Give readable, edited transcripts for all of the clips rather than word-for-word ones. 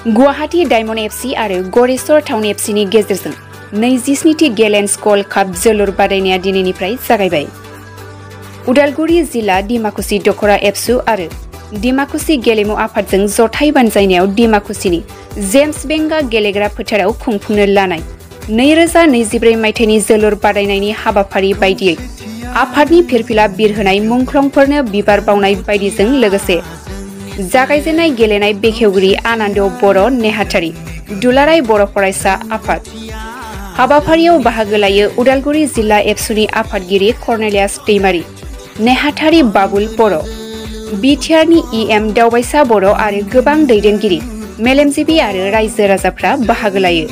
Guwahati diamond FC आरो Goreswar town एफसीनि गेजेरजों 27थि गेलेन्स gold काप जोलुर बादायनाया दिनैनिफ्राय जागायबाय। उदालगुरि जिल्ला डिमाकुसि दखरा एबसु आरो डिमाकुसि गेलेमु आफादजों जथाय बानजायनायाव डिमाकुसिनि जेम्स बेंगा गेलेग्रा फोथाराव खुंफुंनो लानाय 2024 मायथाइनि जोलुर बादायनायनि हाबाफारि बायदियै आफादनि फिरफिला बिरहोनाय मुंख्लंफोरनो बिबार बावनाय बायदिजों लोगोसे जागायजेननाय गेलेनाय बेखेवगिरि आनन्द बर' नेहाथारि दुलाराय बर' फरायसा आफाद। हाबाफारियाव बाहागो लायो उदालगुरि जिल्ला एबसुनि आफादगिरि कर्नेलियास दैमारि, नेहाथारि बाबुल बर', बिटिआरनि इएम दावबायसा बर' आरो गोबां दैदेनगिरि, मेलेमजिबि आरो रायजो राजाफ्रा बाहागो लायो।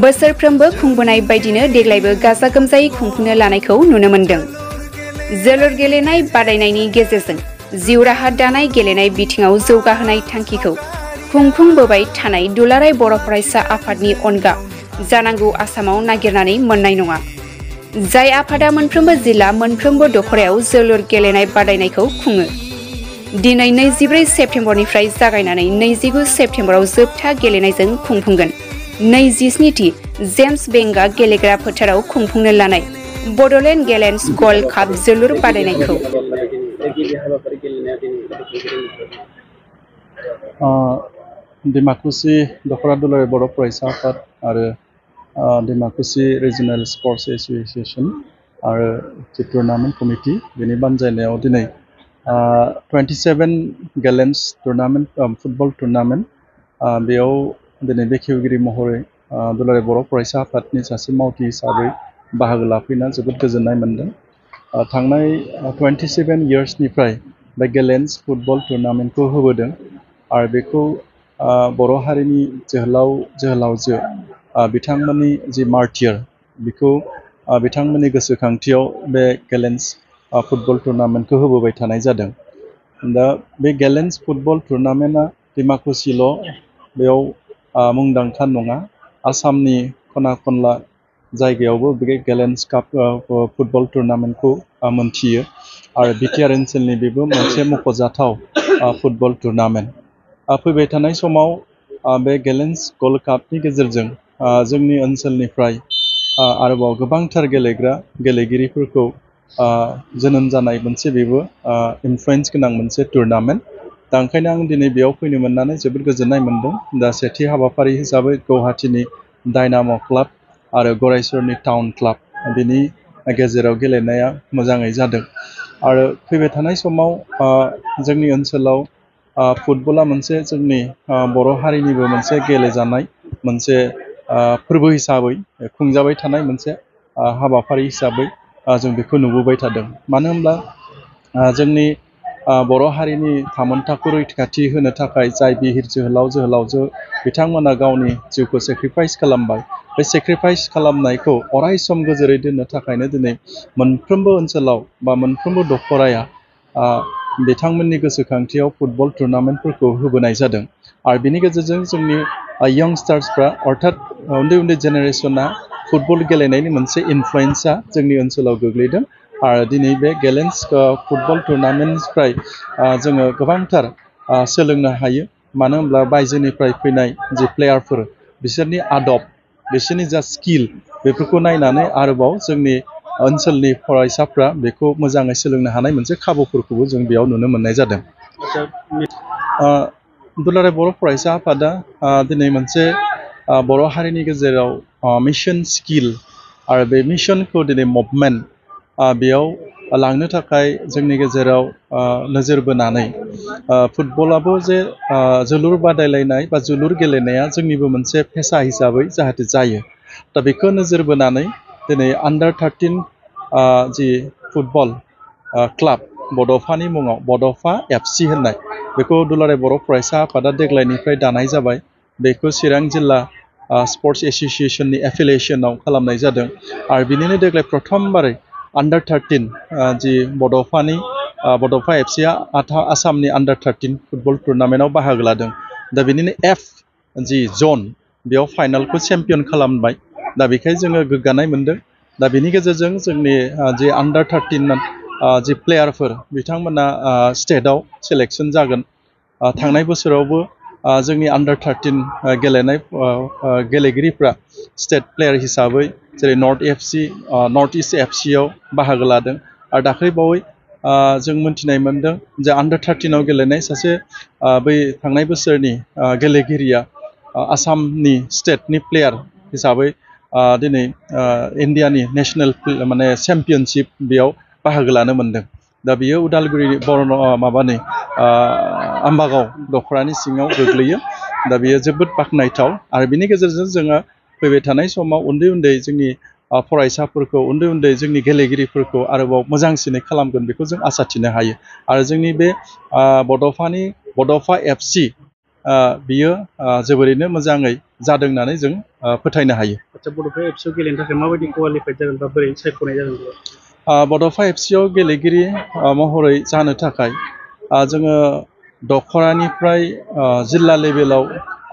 बोसोरफ्रोमबो खुंबोनाय बायदिनो देग्लायबो गाजा गोमजायै खुंफुंनो लानायखौ नुनो मोन्दों। जोलुर गेलेनाय बादायनायनि गेजेरजों जिउ राहा दानाय गेलेनाय बिथिङाव जौगाहोनाय थांखिखौ खुंफुंबोबाय थानाय दुलाराय बर' फरायसा आफादनि अनगा जानांगौ आसामाव नागिरनानै मोननाय नङा। जाय आफादा मोनफ्रोमबो जिल्ला मोनफ्रोमबो दखरायाव जोलुर गेलेनाय बादायनायखौ खुङो। दिनै 24 सेप्तेम्बरनिफ्राय जागायनानै 29 सेप्तेम्बराव जोबथा गेलेनायजों खुंफुंगोन। 27थि जेम्स बेंगा गेलेग्रा फोथाराव खुंफुंनो लानाय बड'लेण्ड गेलेन्स गल्ड काप जोलुर बादायनायखौ। डिमाकुसि दखरा दुलाराय बर' फरायसा आफाद आरो डिमाकुसि रिजनेल स्पर्ट्स एस'सिएशन आरो टुर्नामेन्ट कमिटि बेनि बानजायनायाव दिनै 27 गेलेन्स टुर्नामेन्ट फुटबल टुर्नामेन्ट बेयाव दिनै बेखेवगिरि महरै दुलाराय बर' फरायसा आफादनि सासे मावथि हिसाबै बाहागो लाफैना जोबोद गोजोननाय मोन्दों। थांनाय 27 इयार्सनिफ्राय बे गेलेन्स फुटबल टुर्नामेन्टखौ होबोदों आरो बेखौ बर' हारिनि जोहोलाव जोहोलावजो बिथांमोननि जि मार्टियार बेखौ बिथांमोननि गोसोखांथियाव बे गेलेन्स फुटबल टुर्नामेन्टखौ होबोबाय थानाय जादों। दा बे गेलेन्स फुटबल टुर्नामेन्टआ डिमाकुसिल' बेयाव मुंदांखा नङा, आसामनि खना खनला जायगायावबो बे गेलेन्स काप फुटबल टुर्नामेन्टखौ मोनथियो आरो बिटिआर ओनसोलनि बेबो मोनसे मख'जाथाव फुटबल टुर्नामेन्ट। फैबाय थानाय समाव बे गेलेन्स गल्ड कापनि गेजेरजों जोंनि ओनसोलनिफ्राय आरोबाव गोबांथार गेलेगिरिफोरखौ जोनोम जानाय मोनसे बेबो इनफ्लुयेन्स गोनां मोनसे टुर्नामेन्ट। दा ओंखायनो आं दिनै बेयाव फैनो मोननानै जोबोद गोजोननाय मोन्दों। दा सेथि हाबाफारि हिसाबै गुवाहाटीनि डायनाम' क्लाब आरो गरेस्वरनि टाउन क्लाब बिनि गेजेराव गेलेनाया मोजाङै जादों आरो फैबाय थानाय समाव जोंनि ओनसोलाव फुटबला मोनसे जोंनि बर' हारिनिबो मोनसे गेलेजानाय मोनसे फोरबो हिसाबै खुंजाबाय थानाय मोनसे हाबाफारि हिसाबै जों बेखौ नुबोबाय थादों। मानो होनब्ला जोंनि बर' हारिनि थामोनथाखौ रैखाथि होनो थाखाय जाय बिर जोहोलाव जोहोलावजो बिथांमोना गावनि जिउखौ सेक्रिफाइस खालामबाय, बे सेक्रिफाइस खालामनायखौ अराय सम गोजोरै दोननो थाखायनो दिनै मोनफ्रोमबो ओनसोलाव बा मोनफ्रोमबो दखराया बिथांमोननि गोसोखांथियाव फुटबल टुर्नामेन्टफोरखौ होबोनाय जादों आरो बिनि गेजेरजों जोंनि यंगस्टार्सफ्रा अर्थात उन्दै उन्दै जेनेरेसना फुटबल गेलेनायनि मोनसे इनफ्लुयेन्सा जोंनि ओनसोलाव गोग्लैदों आरो दिनै बे गेलेन्स फुटबल टुर्नामेन्टनिफ्राय जोङो गोबांथार सोलोंनो हायो। मानो होनब्ला बायजोनिफ्राय फैनाय जि प्लेयारफोर बिसोरनि आदब, बिसोरनि जा स्किल बेफोरखौ नायनानै आरोबाव जोंनि ओनसोलनि फरायसाफ्रा बेखौ मोजाङै सोलोंनो हानाय मोनसे खाबुफोरखौबो जों बेयाव नुनो मोननाय जादों। दुलाराय बर' फरायसा आफादा दिनै मोनसे बर' हारिनि गेजेराव मिशन स्किल आरो बे मिशनखौ दिनै मुभमेन्ट बेयाव लांनो थाखाय जोंनि गेजेराव नोजोर बोनानै फुटबलाबो जे जोलुर बादायलायनाय बा जोलुर गेलेनाया जोंनिबो मोनसे पेसा हिसाबै जाहाथे जायो। दा बेखौ नोजोर बोनानै दिनै आन्डार 13 जि फुटबल क्लाब बड'फानि मुङाव बड'फा एफसि होननाय बेखौ दुलाराय बर' फरायसा आफादा देग्लायनिफ्राय दानाय जाबाय। बेखौ चिरां जिल्ला स्पर्ट्स एस'सिएशननि एफिलिएशनाव खालामनाय जादों आरो बिनिनो देग्लाय प्रथमबारै आन्डार 13 जि बड'फा एफसिआ आसामनि आन्डार 13 फुटबल टुर्नामेन्टआव बाहागो लादों। दा बिनिनो एफ जि जन बेयाव फाइनालखौ चेम्पियन खालामबाय। दा बेखाय जोङो गोग्गानाय मोन्दों। दा बिनि गेजेरजों जोंनि जि आन्डार 13 जि प्लेयारफोर बिथांमोना स्टेटआव सेलेक्सन जागोन। थांनाय बोसोरावबो जोंनि आन्डार 13 गेलेनाय गेलेगिरिफ्रा स्टेट प्लेयार हिसाबै जेरै नर्थ इस्ट एफसिआव बाहागो लादों आरो दाख्लैबावै जों मोनथिनाय मोन्दों जे आन्डार 13 आव गेलेनाय सासे बै थांनाय बोसोरनि गेलेगिरिया आसामनि स्टेटनि प्लेयार हिसाबै दिनै इन्डियानि नेसनेल माने चेम्पियनशिप बेयाव बाहागो लानो मोन्दों दा बियो उदालगुरि माबानि आम्बागाव दखरानि सिङाव गोग्लैयो दा बियो जोबोद बाख्नायथाव आरो बिनि गेजेरजों जोङो फैबाय थानाय समाव उन्दै उन्दै जोंनि फरायसाफोरखौ उन्दै जोंनि गेलेगिरिफोरखौ आरोबाव मोजांसिनै खालामगोन बेखौ जों आसा थिनो हायो आरो जोंनि बे बड'फा एफसि बियो जोबोरैनो मोजाङै जादों होननानै जों फोथायनो हायो। आচ্ছা बड'फा एफसिआव गेलेनो थाखाय माबायदि क्वालिफाइड जागोन बा बोरै सायख'नाय जागोन? बड'फा एफसिआव गेलेगिरि महरै जानो थाखाय जोङो दखरानिफ्राय जिल्ला लेभेलाव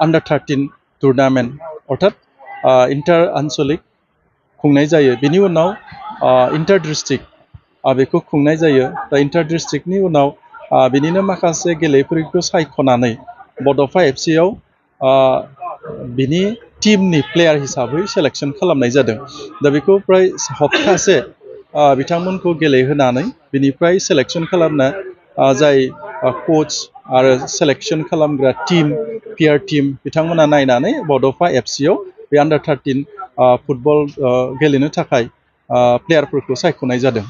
आन्डार 13 टुर्नामेन्ट अर्थात इन्टार आनसलिक खुंनाय जायो बिनि उनाव इन्टार डिस्ट्रिक्ट बेखौ खुंनाय जायो दा इन्टार डिस्ट्रिक्टनि उनाव बिनिनो माखासे गेलेगिरिफोरखौ सायख'नानै बड'फा एफसिआव बिनि टीमनि प्लेयार हिसाबै सेलेक्शन खालामनाय जादों दा बेखौ फ्राय हप्तासे बिथांमोनखौ गेलेहोनानै बिनिफ्राय सेलेक्शन खालामना जाय कोच आरो सेलेक्शन खालामग्रा टीम पिआर टीम बिथांमोना नायनानै बड'फा एफसिआव बे आन्डार 13 फुटबल गेलेनो थाखाय प्लेयारफोरखौ सायख'नाय जादों।